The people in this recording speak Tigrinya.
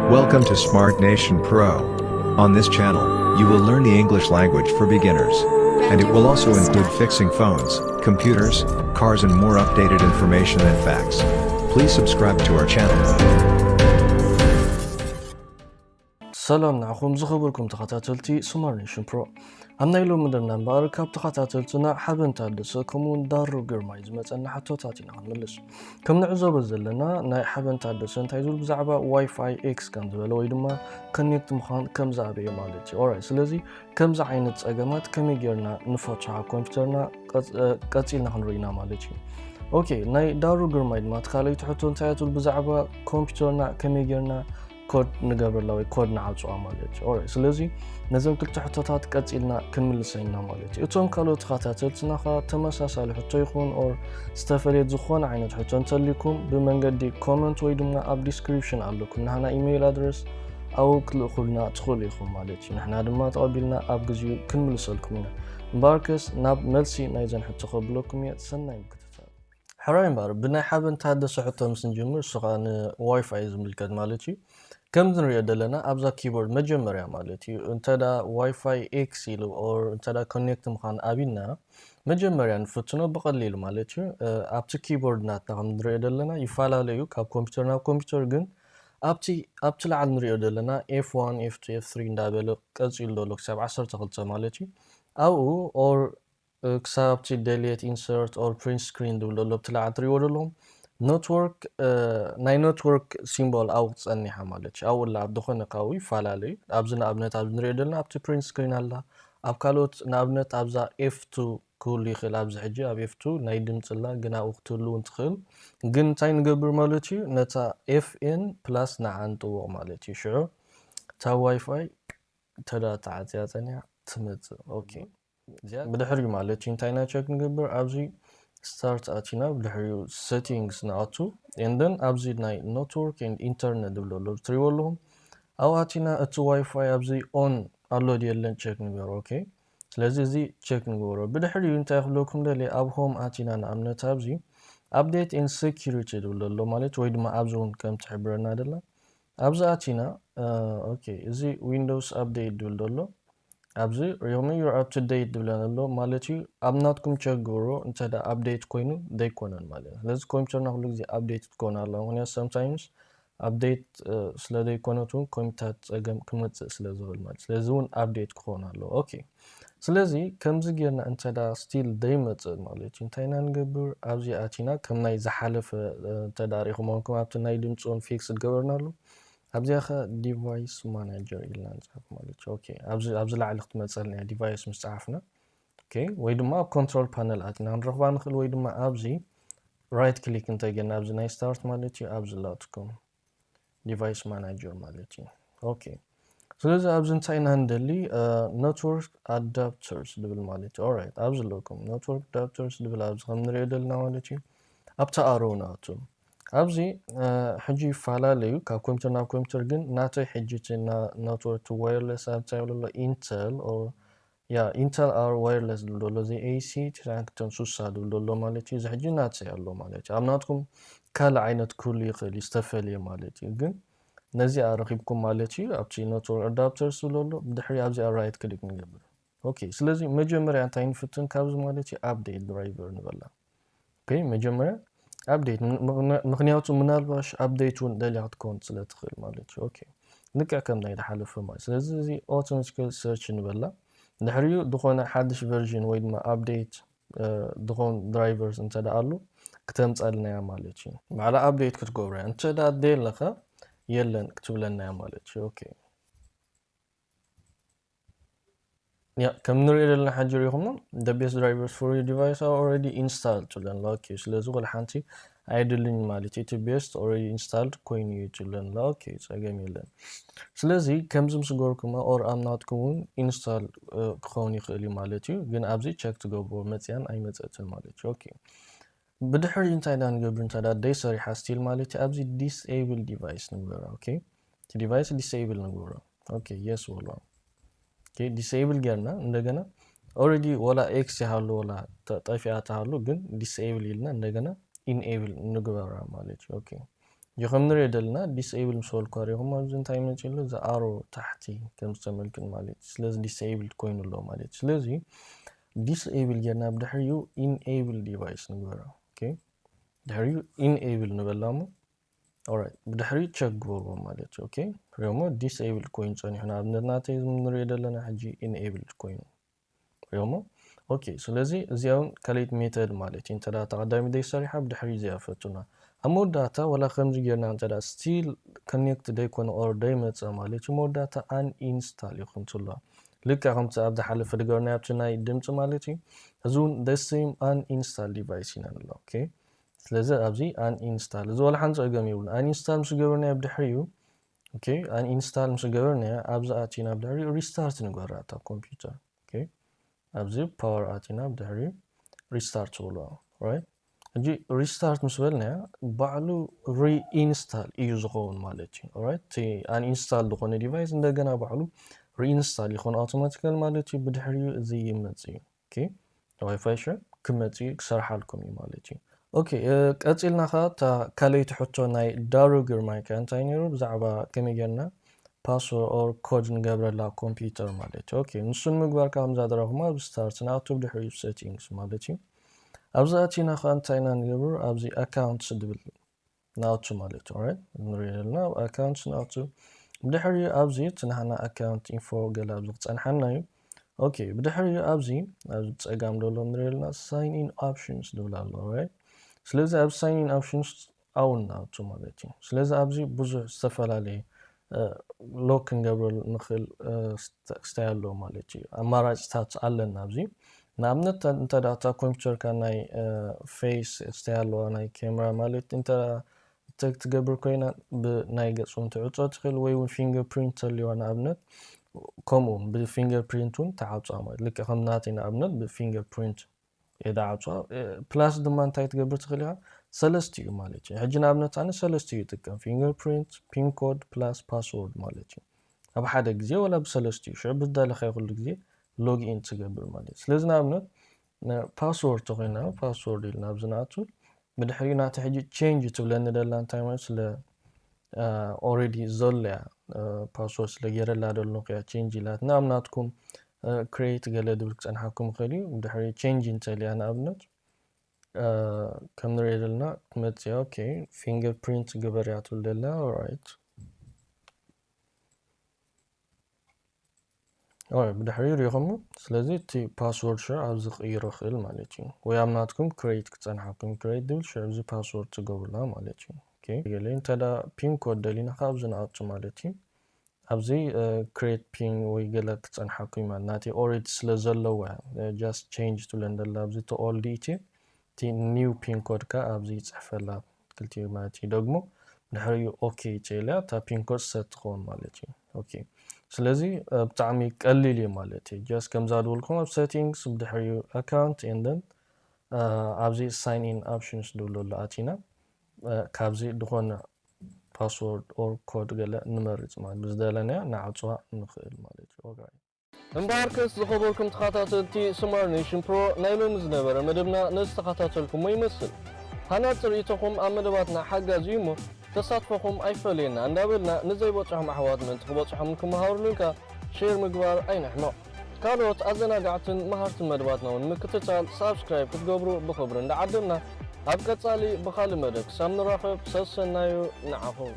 Welcome to Smart Nation Pro. On this channel, you will learn the English language for beginners. And it will also include fixing phones, computers, cars, and more updated information and facts. Please subscribe to our channel. ሰላም ንዓኹም ዝኸበርኩም ተኸታተልቲ ስማርት ኔሽን ፕሮ። ኣብ ናይ ሎሚ ደምና እምበኣር ካብ ተኸታተልትና ሓበን ታደሰ ከምኡውን ዳሩ ግርማይ ዝመፀና ሕቶታት ኢና ክንምልስ። ከም ንዕዘቦ ዘለና ናይ ሓበን ታደሰ እንታይ ዝብል ብዛዕባ ዋይፋይ ኤክስ ከም ዝበለ ወይ ድማ ኮኔክት ምዃን ከም ዝኣበየ ማለት እዩ። ኦራይት፣ ስለዚ ከምዚ ዓይነት ፀገማት ከመይ ጌርና ንፈትሖ ኣብ ኮምፒውተርና ቀፅ- እ፣ ቀፂልና ክንርኢ ኢና ማለት እዩ። ኦኬ፣ ናይ ዳሩ ግርማይ ድማ እቲ ካልኣይቲ ሕቶ እንታይ እያ ትብል ብዛዕባ ኮምፒውተርና ከመይ ጌርና ኮድ ንገብረላ ወይ ኮድ ንዓፅዋ ማለት እዩ። ኦራይት፣ ስለዚ ነዘን ክልተ ሕቶታት ቀፂልና ክንምልሰን ኢና ማለት እዩ። እቶም ካልኦት ተኸታተልትና ኸ ተመሳሳሊ ሕቶ ይኹን ኦር ዝተፈለየት ዝኾነ ዓይነት ሕቶ እንተልይኩም ብመንገዲ ኮመንት ወይ ድማ ኣብ ዲስክሪፕሽን ኣለኩም ናህና ኢሜይል ኣድረስ ኣብኡ ክትልእኹልና ትኽእሉ ኢኹም ማለት እዩ። ንሕና ድማ ተቐቢልና ኣብ ግዚኡ ክንምልሰልኩም ኢና። እምበኣርከስ ናብ መልሲ ናይዘን ሕቶ ከብለኩም እየ። ሰናይ ምክትታል። ሕራይ እምበኣር ብናይ ሓበን ታደሰ ሕቶ ምስ ንጅምር እሱ ኸዓ ንዋይፋይ ዝምልከት ማለት እዩ። ከምዚ ንሪኦ ዘለና ኣብዛ ኪቦርድ መጀመርያ ማለት እዩ እንተ ደኣ ዋይፋይ ኤክስ ኢሉ ኦር እንተ ደኣ ኮኔክት ምዃን ኣቢልና መጀመርያ ንፍትኖ ብቐሊሉ ማለት እዩ። እ፣ ኣብቲ ኪቦርድ ናትና ከም ንሪኦ ዘለና ይፈላለዩ ካብ ኮምፒውተር ናብ ኮምፒውተር ግን ኣብቲ ኣብቲ ላዕሊ ንሪኦ ዘለና ኤፍ ዋን ኤፍ ቱ ኤፍ ትሪ እንዳበለ ቀፂሉ ዘሎ ክሳብ ዓሰርተ ክልተ ማለት እዩ። ኣብኡ ኦር እ፣ ክሳብ ኣብቲ ደልየት ኢንሰርት ኦር ፕሪንት ስክሪን ዝብል ዘሎ ኣብቲ ላዕሊ ትሪእዎ ዘለኹም ኔትወርክ እ፣ ናይ ኔትወርክ ሲምቦል ኣብኡ ክትፀኒሓ ማለት እዩ። ኣብኡ ላ ዝኾነ ካብኡ ይፈላለዩ። ኣብዚ ንኣብነት ኣብዚ ንሪኦ ዘለና ኣብቲ ፕሪንት ስክሪን ኣላ። ኣብ ካልኦት ንኣብነት ኣብዛ ኤፍ ቱ ክህሉ ይኽእል። ኣብዚ ሕጂ ኣብ ኤፍ ቱ ናይ ድምፂ ኣላ ግን ኣብኡ ክትህሉ እውን ትኽእል። ግን እንታይ ንገብር ማለት እዩ ነታ ኤፍ ኤን ፕላስ ንዓ ንጥውቕ ማለት እዩ። ሽዑ እታ ዋይፋይ ተዳ ተዓፅያ ፀኒሓ ትመፅእ። ኦኬ። እዚኣ ብድሕሪኡ ማለት እዩ እንታይ ኢና ቸክ ንገብር ኣብዚ ስታርት ኣቲና ብድሕሪኡ ሴቲንግስ ንኣቱ ኤንደን ኣብዚ ናይ ኔትወርክ ኤንድ ኢንተርኔት ዝብል ኣሎ ትሪእዎ ኣለኹም ኣብኡ ኣቲና እቲ ዋይፋይ ኣብዚ ኦን ኣሎ ድየለን ቸክ ንገር። ኦኬ። ስለዚ እዚ ቸክ ንገብሮ ብድሕሪኡ እንታይ ክብለኩም ደልየ ኣብ ሆም ኣቲና ንኣብነት ኣብዚ ኣፕዴት ኤንድ ሴኪሪቲ ዝብል ኣሎ ማለት ወይ ድማ ኣብዚ እውን ከም ትሕብረና ደላ ኣብዚ ኣቲና ኦኬ እዚ ዊንዶውስ ኣፕዴት ዝብል ዘሎ ኣብዚ ሪኦሚ ዩር ኣፕ ቱ ዴት ዝብለን ኣሎ ማለት እዩ። ኣብ ናትኩም ቸክ ግብሮ እንተ ደኣ ኣፕዴት ኮይኑ ዘይኮነን ማለት እዩ። ስለዚ ኮምፒውተርና ኩሉ ግዜ ኣፕዴት ክትኮን ኣለዋ ምክንያቱ ሰምታይምስ ኣፕዴት ስለ ዘይኮነት እውን ኮምፒውተር ፀገም ክመፅእ ስለ ዝኽእል ማለት ስለዚ እውን ኣፕዴት ክኸውን ኣለዎ። ኦኬ ስለዚ ከምዚ ጌርና እንተ ደኣ ስቲል ዘይመፅእ ማለት እዩ እንታይ ኢና ንገብር ኣብዚ ኣቲና ከም ናይ ዝሓለፈ እንተ ደኣ ሪኢኹም ኮንኩም ኣብቲ ናይ ድምፂ እውን ፊክስ ዝገበርናሉ ኣብዚኣ ከ ዲቫይስ ማናጀር ኢልና ንፅሓፍ ማለት እዩ። ኦኬ ኣብዚ ኣብዚ ላዕሊ ክትመፀልና እያ ዲቫይስ ምስ ፀሓፍና። ኦኬ ወይ ድማ ኣብ ኮንትሮል ፓነል ኣትና ክንረኽባ ንኽእል ወይ ድማ ኣብዚ ራይት ክሊክ እንተጌርና ኣብዚ ናይ ስታርት ማለት እዩ ኣብዚ ላትኩም ዲቫይስ ማናጀር ማለት እዩ። ኦኬ ስለዚ ኣብዚ እንታይ ኢና ንደሊ ኔትወርክ ኣዳፕተርስ ዝብል ማለት እዩ። ኦራይት ኣብዚ ኣለኩም ኔትወርክ ኣዳፕተርስ ዝብል ኣብዚ ከም ንሪኦ ዘለና ማለት እዩ። ኣብቲ ኣሮው ንኣቱ ኣብዚ ሕጂ ይፈላለዩ ካብ ኮምፒውተር ናብ ኮምፒውተር ግን ናተይ ሕጂ እቲ ኔትወርክ ዋየርለስ ኣብታ ይብሎ ኣሎ ኢንተል ያ ኢንተል ኣር ዋየርለስ ዝብል ዘሎ እዚ ኤሲ ትሽዓን ክልተን ሱሳ ዝብል ዘሎ ማለት እዩ እዚ ሕጂ ናተይ ኣሎ ማለት እዩ ኣብ ናትኩም ካልእ ዓይነት ክህሉ ይኽእል እዩ ዝተፈልየ ማለት እዩ ግን ነዚኣ ረኺብኩም ማለት እዩ ኣብቲ ኔትወርክ ኣዳፕተርስ ዝብል ኣሎ ብድሕሪ ኣብዚኣ ራይት ክሊክ ንገብር ኦኬ ስለዚ መጀመርያ እንታይ ንፍትን ካብዚ ማለት እዩ ኣፕዴት ድራይቨር ንበላ ኦኬ መጀመርያ ኣፕዴት ምክንያቱ ምናልባሽ ኣፕዴት እውን ደልያ ክትከውን ስለ ትኽእል ማለት እዩ ኦኬ ልክዕ ከም ናይ ዝሓለፈ ማለት ስለዚ እዚ ኦቶማቲካል ሰርች ንበላ ድሕሪኡ ዝኾነ ሓድሽ ቨርዥን ወይ ድማ ኣፕዴት ዝኾን ድራይቨርስ እንተ ደኣ ኣሉ ክተምፀልና እያ ማለት እዩ ባዕላ ኣፕዴት ክትገብሮ እያ እንተ ደኣ ደየለኸ የለን ክትብለና እያ ማለት እዩ ኦኬ ያ ከም ንሪኦ ዘለና ሕጂ ሪኹሞ the best drivers for your device are already installed ትብለን ኦኬ ስለዚ ኩሉ ሓንቲ ኣይድልን ማለት እዩ እቲ ቤስት ኦረዲ ኢንስታልድ ኮይኑ እዩ ትብለን ኦኬ ፀገም የለን ስለዚ ከምዚ ምስ ገርኩማ ኦር ኣብ ናትኩም እውን ኢንስታል ክኸውን ይኽእል እዩ ማለት እዩ ግን ኣብዚ ቸክ ትገብርዎ መፅያን ኣይመፀትን ማለት እዩ ኦኬ ብድሕሪ እንታይ ዳ ንገብር እንታይ ዳ ደይ ሰሪሓ ስቲል ማለት እዩ ኣብዚ ዲስኤብል ዲቫይስ ንግበራ ኦኬ እቲ ዲቫይስ ዲስኤብል ንግበሮ ኦኬ የስ በሎ ኦኬ ዲስኤብል ጌርና እንደገና ኦረዲ ወላ ኤክስ ይሃሉ ወላ ጠፊኣ ትሃሉ ግን ዲስኤብል ኢልና እንደገና ኢንኤብል ንግበራ ማለት እዩ ኦኬ እዚ ከም ንሪኦ ዘለና disable ምስ በልኩ ሪኹም ኣብዚ እንታይ መፂ ኣሎ? እዚ ኣሮ ታሕቲ ከም ዝተመልክት ማለት እዩ። ስለዚ disable ኮይኑ ኣሎ ማለት እዩ። ስለዚ disable ጌርና ብድሕሪኡ enable device ንግበሮ። ኦኬ፣ ድሕሪኡ enable ንበላ እሞ፣ ኦራይት፣ ብድሕሪኡ ቸክ ግበርዎ ማለት እዩ። ኦኬ፣ ሪኦሞ disable ኮይኑ ፀኒሑ ንኣብነት ናተይ ንሪኦ ዘለና ሕጂ enable ኮይኑ ሪኦሞ። ኦኬ፣ ስለዚ እዚኣ እውን ካልኣይቲ ሜተድ ማለት እዩ። እንተ ደኣ ተቐዳሚ ደይ ሰሪሓ ብድሕሪ እዚኣ ፈቱና። ኣብ መወዳእታ ዋላ ከምዚ ጌርና እንተ ደኣ still connect ደይኮነ or ደይመጸ ማለት እዩ፣ መወዳእታ uninstall እዩ ከምትብሎ። ልክዕ ከምቲ ኣብ ዝሓለፈ ዝገበርናዮ ኣብቲ ናይ ድምጺ ማለት እዩ። እዚ እውን the same uninstall device ኢና ንብሎ። ኦኬ፣ ስለዚ ኣብዚ uninstall እዚ ዋላ ሓንቲ ጸገም የብሉን። Uninstall ምስ ገበርናዮ ብድሕሪኡ፣ ኦኬ፣ uninstall ምስ ገበርናዮ ኣብዚ ኣቲና ብድሕሪኡ restart ንግበራ እታ ኮምፒውተር። ኦኬ፣ ኣብዚ ፓወር ኣቲና ብድሕሪ restart ትብሎ። ራይት፣ ሕጂ restart ምስ በልናያ ባዕሉ reinstall እዩ ዝኸውን ማለት እዩ። ራይት፣ እቲ uninstall ዝኾነ ዲቫይስ እንደገና ባዕሉ reinstall ይኾን ኣውቶማቲካል ማለት እዩ። ብድሕሪኡ እዚ ይመጽእ እዩ። ኦኬ፣ ዋይፋይ ሽዕ ክመጽእ እዩ፣ ክሰርሓልኩም እዩ ማለት እዩ። ኦኬ፣ እ፣ ቀጺልና ኸዓ እታ ካልኣይቲ ሕቶ ናይ ዳሩ ግርማይ ከ እንታይ ነይሩ? ብዛዕባ ከመይ ጌርና ፓስወርድ ኦር ኮድ ንገብረላ ኮምፒውተር ማለት እዩ። ኦኬ፣ ንሱ ንምግባር ከ ከምዛ ደረኹማ ኣብ ስታርት ንኣቱ፣ ብድሕሪኡ ሴቲንግስ ማለት እዩ። ኣብዚ ኣቲና ከ እንታይ ኢና ንገብር? ኣብዚ ኣካውንትስ ዝብል ንኣቱ ማለት እዩ። ኦራይት፣ ንሪኦ ዘለና ኣብ ኣካውንትስ ንኣቱ። ብድሕሪኡ ኣብዚ እቲ ናህና ኣካውንት ኢንፎ ገለ ኣብዚ ክጸንሓና እዩ። ኦኬ፣ ብድሕሪኡ ኣብዚ፣ ኣብዚ ጸጋም ዘሎ ንሪኦ ዘለና ሳይን ኢን ኦፕሽንስ ዝብል ኣሎ። ኦራይት፣ ስለዚ ኣብ ሳይን ኢን ኦፕሽንስ ኣውን ንኣቱ ማለት እዩ። ስለዚ ኣብዚ ብዙሕ ዝተፈላለየ፣ እ፣ ሎክ ክንገብረሉ ንኽእል፣ እ፣ ስተ-፣ ስታይ ኣለዎ ማለት እዩ። ኣማራጭታት ኣለና ኣብዚ። ንኣብነት እንተ ደኣ እታ ኮምፒውተርካ ናይ፣ እ፣ ፌስ ስታይ ኣለዋ፣ ናይ ካሜራ ማለት እንተ ዲቴክት ትገብር ኮይና ብናይ ገጽ እውን ትዕጾ ትኽእል፣ ወይ እውን ፊንገር ፕሪንት ተልዋ ንኣብነት፣ ከምኡ እውን ብፊንገር ፕሪንት እውን ትዓጽዋ ማለት ልክዕ ከም ናተይ ንኣብነት ብፊንገር ፕሪንት እየ ዝዓጽዋ። እ፣ ፕላስ ድማ እንታይ ትገብር ትኽእል ኢኻ? ሰለስቲኡ ማለት እዩ። ሕጂ ንኣብነት ኣነ ሰለስቲኡ ይጥቀም፣ ፊንገር ፕሪንት፣ ፒን ኮድ ፕላስ ፓስወርድ ማለት እዩ። ኣብ ሓደ ግዜ ወላ ብሰለስቲኡ ሽዑ ብዝደለኻዮ ኩሉ ግዜ ሎግ ኢን ትገብር ማለት እዩ። ስለዚ ንኣብነት ነ-፣ ፓስወርድ ተኾይና ፓስወርድ ኢልና ኣብዚ ንኣቱ። ብድሕሪኡ ናቲ ሕጂ ቼንጅ ትብለኒ ደላ እንታይ ማለት ስለ፣ እ፣ ኦልሬዲ ዘሎ እያ፣ እ፣ ፓስወርድ ስለ ገይረላ ደለኹ እያ ቼንጅ ኢላት። ንኣብናትኩም፣ እ፣ ክሬት ገለ ድብል ክጸንሓኩም ይኽእል እዩ። ብድሕሪ ቼንጅ እንተልያ ንኣብነት፣ እ፣ ከም ንሪኦ ዘለና ክመጽእ እያ። ኦኬ፣ ፊንገር ፕሪንት ግበር እያ ትብል ደላ። ኦራይት። ኦራይት፣ ብድሕሪኡ ሪኢኹሞ። ስለዚ እቲ ፓስወርድ ሽዑ ኣብዚ ክቕይሮ ይኽእል ማለት እዩ። ወይ ኣብ ናትኩም ክሬት ክጸንሓኩም፣ ክሬት ድብል ሽዑ እዚ ፓስወርድ ትገብሩላ ማለት እዩ። ኦኬ፣ ገለ እንተ ደኣ ፒን ኮድ ደሊና ከኣ ኣብዚ ንኣቱ ማለት እዩ። ኣብዚ፣ እ፣ ክሬት ፒን ወይ ገለ ክጸንሓኩም እዩ ማለት ናተይ ኦልሬዲ ስለ ዘለዎ እያ፣ እ፣ ጃስት ቼንጅ ትብለን ደላ ኣብዚ እቲ ኦልድ ኢትዮ፣ እቲ ኒው ፒን ኮድ ከኣ ኣብዚ ይጽሕፈላ ክልቲኡ ማለት እዩ። ደግሞ ድሕሪኡ ኦኬ ትብልያ፣ እታ ፒን ኮድ ሰት ትኸውን ማለት እዩ። ኦኬ፣ ስለዚ፣ እ፣ ብጣዕሚ ቀሊል እዩ ማለት እዩ። ጃስት ከምዛ ዝበልኩም ኣብ ሴቲንግስ፣ ብድሕሪኡ ኣካውንት፣ and then፣ እ፣ ኣብዚ ሳይን ኢን ኦፕሽንስ ዝብሎ ኣሎ ኣቲና፣ እ፣ ካብዚ ዝኾነ ፓስወርድ ኦር ኮድ ገለ ንመርጽ ማለት ብዝደለናዮ ንዓጽዋ ንኽእል ማለት እዩ። ኦኬ። እምበኣርከስ ዝኸበርኩም ተኸታተልቲ ስማር ኔሽን ፕሮ፣ ናይ ሎሚ ዝነበረ መደብና ነዚ ተኸታተልኩሞ ይመስል። ሃናጺ ርእይቶኹም ኣብ መደባትና ሓጋዚ እዩ እሞ፣ ተሳትፎኹም ኣይፈለየና እንዳበልና፣ ንዘይበጽሖም ኣሕዋት ምእንቲ ክበጽሖምን ክመሃሩሉን ከኣ ሼር ምግባር ኣይንሕመቕ። ካልኦት ኣዘናጋዕትን መሃርትን መደባትና እውን ንምክትታል ሳብስክራይብ ክትገብሩ ብኽብሪ እንዳዓደምና፣ ኣብ ቀጻሊ ብኻልእ መደብ ክሳብ ንራኸብ ሰሰናዩ ንዓኹም።